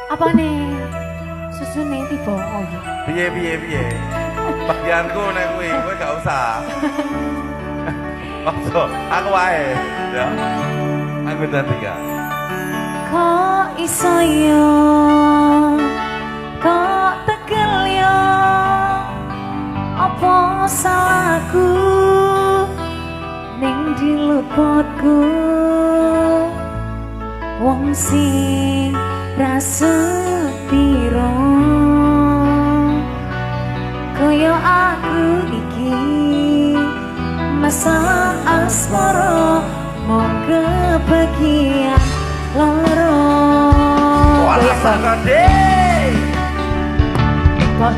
Apa nih? Susune tiba. Oh iya. Piye piye piye. Bagianku nek kuwi, kowe gak usah. Ojo, aku wae ya. Anggota tiga. Kok iso yo? Kok tegel yo? Apa salahku? Ning diluputku wong sing rasa piro kaya aku iki, masalah asmara mau kebagian loro. Walah, sangka. Kok